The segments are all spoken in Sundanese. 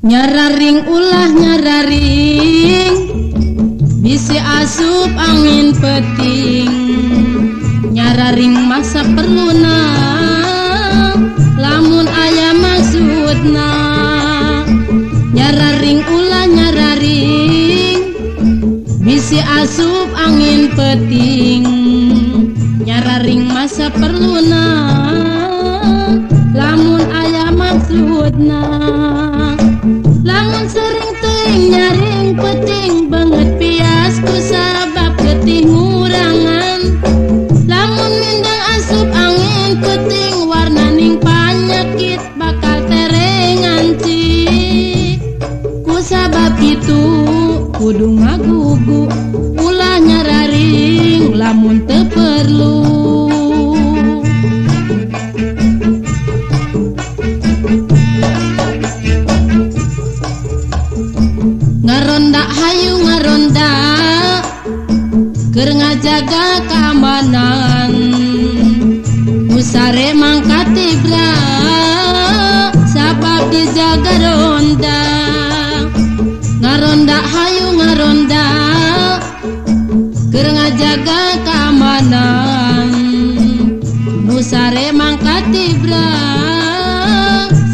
Nyararing ulah nyararing, bisi asup angin peting. Nyararing masa perluna, lamun aya maksudna. Nyararing ulah nyararing, bisi asup angin peting. Nyararing masa perluna, lamun aya maksudna. Lamun sering teuing nyaring peting, banget pias ku sabab getih ngurangan. Lamun mindang asup angin peting, warnaning panyakit bakal tereng cik. Ku sabab itu kudu ngagugu, ulah nyararing lamun teu perlu. Ngaronda hayu ngaronda, keur ngajaga keamanan. Usare mangkat tibra, sabab dijaga ronda. Ngaronda hayu ngaronda, keur ngajaga keamanan. Usare mangkat tibra,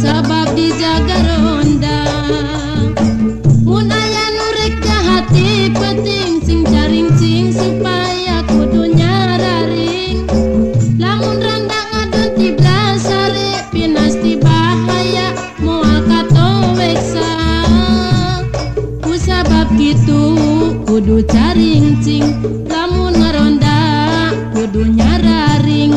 sabab dijaga ronda. Mun aya nu rek hati penting, sing caring cing supaya kudu nyararing. Lamun randa ngadon tibra sare, pinasti bahaya moal katoweksa. Ku sabab kitu kudu caring cing, lamun ngaronda kudu nyararing.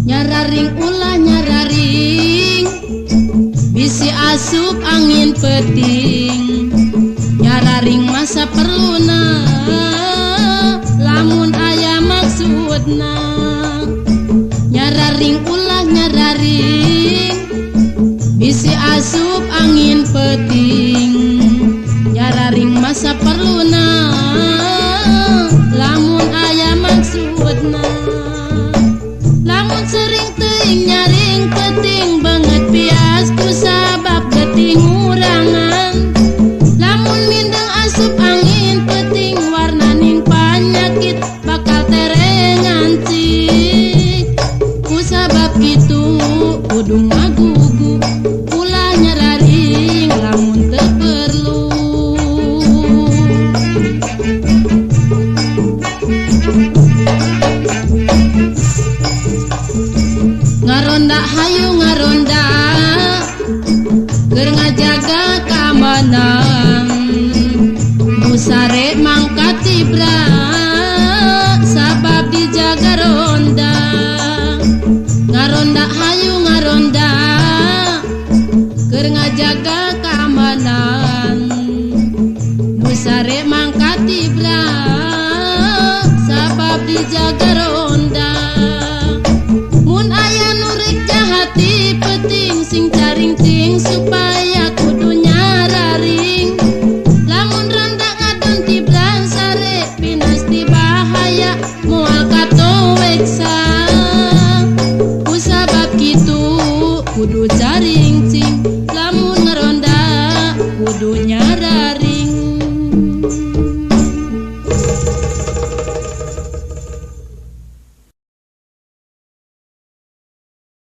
Nyararing ulah nyararing, bisi asup angin peting. Nyararing masa perluna, lamun aya maksudna. Nyararing ulah nyararing, bisi asup angin peting. Nyararing masa perluna, lamun aya maksudna. Lamun sering teuing nyaring peting, banget pias ku sabab getih ngurangan. Lamun mindeng asup angin peting, warnaning panyakit bakal tereng cik. Ku sabab kitu kudu ngagugu, ulah nyararing lamun teu perlu. Ngaronda hayu ngaronda, keur ngajaga keamanan. Usare mangkat tibra, sabab dijaga ronda. Ngaronda hayu ngaronda, keur ngajaga keamanan. Usare mangkat tibra, sabab dijaga ronda.